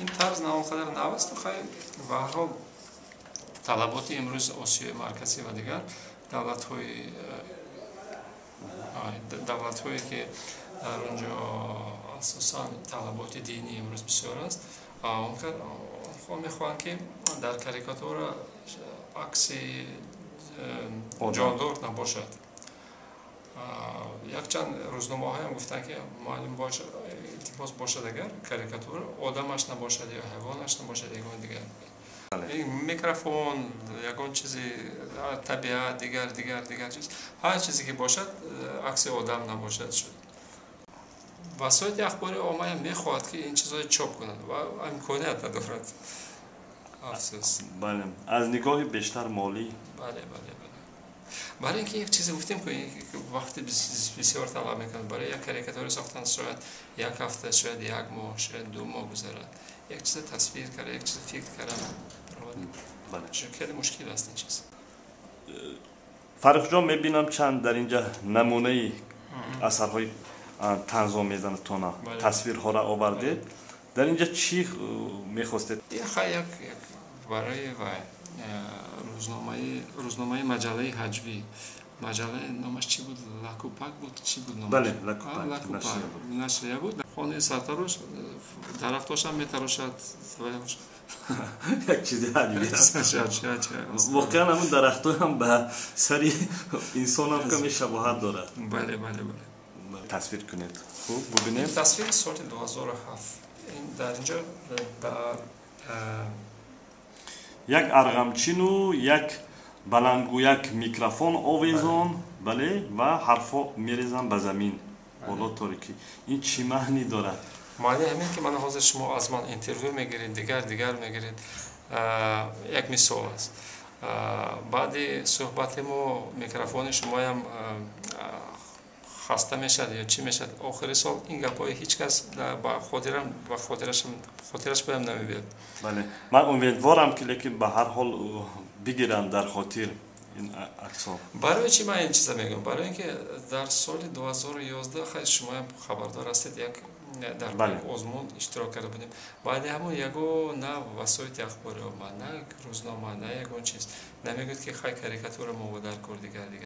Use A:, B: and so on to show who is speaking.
A: Ин тарз на он қадар нав аст, хай, ба ҳар ҳол талаботи имрӯз Осиёи Марказӣ ва дигар давлатҳое, ки дар он ҷо асосан талаботи динӣ имрӯз бисёр аст, онҳо мехоҳанд, ки дар карикатура акси ҷондор набошад. Якчанд рӯзномаҳоям гуфтанд, ки муаллим, илтимос, бошад, агар карикатура одамаш набошад ё ҳайвонаш набошад, ягон дигар микрофон, ягон чизи табиат, дигар, дигар, дигар чиз, ҳар чизе ки бошад, акси одам набошад. Шуд, васоити ахбори оммаям мехоҳад, ки ин чизҳоро чоп кунад ва имконият надорад, афсӯс.
B: Бале, аз нигоҳи бештар молӣ.
A: Бале, барои ин ки як чизе гуфтем, ки вақти бисёр талаб мекунад. Барои як карикатура сохтан шояд як ҳафта, шояд як моҳ, шояд 2 моҳ гузарад. Як чизе тасвир карда, як чизе фикр карда, хеле мушкил аст ин чиз.
B: Фаррухҷон, мебинам, чанд дар инҷа намунаи асарҳои танзомезанатона, тасвирҳоро овардед. Дар инҷа чӣ мехостед?
A: Як барои вай рӯзномаи маҷаллаи ҳаҷвӣ, маҷаллаи номаш чӣ буд, Лакупак буд, чӣ буд?
B: Бале.
A: Лакупак нашрия буд. Хонаи сартарош дарахтошам метарошад.
B: Як чизи ҳаҷвӣ воқеан, ҳамун дарахтоам ба сари инсонам каме шабоҳат дорад.
A: Бале.
B: Тасвир кунед, хуб бубинем.
A: Тасвири соли 2007 дар инҷо дар
B: Як арғамчину як баландгӯяк, микрофон овезон, бале, ва ҳарфҳо мерезанд ба замин, боло торикӣ. Ин чӣ маънӣ дорад?
A: Маъни ҳамин, ки ман ҳозир шумо аз ман интервю мегиред, дигар, дигар мегиред, як мисол аст. Баъди суҳбати мо микрофони шумоям хаста мешавад ё чӣ мешавад. Охири сол ин гапҳои ҳеҷ кас ба хотирам, ба хотираш баям намебиёд.
B: Бале, ман умедворам, ки лекин ба ҳар ҳол бигиранд дар хотир ин аксҳо.
A: Барои чӣ ман ин чиза мегӯям? Барои ин ки дар соли 2011, хай, шумоям хабардор ҳастед, як дар озмун иштирок карда будем. Баъди ҳамон ягон на васоити ахбори омма, на рӯзнома, на ягон чиз намегӯяд, ки хай, карикатура мо дар кор, дигар, дигар.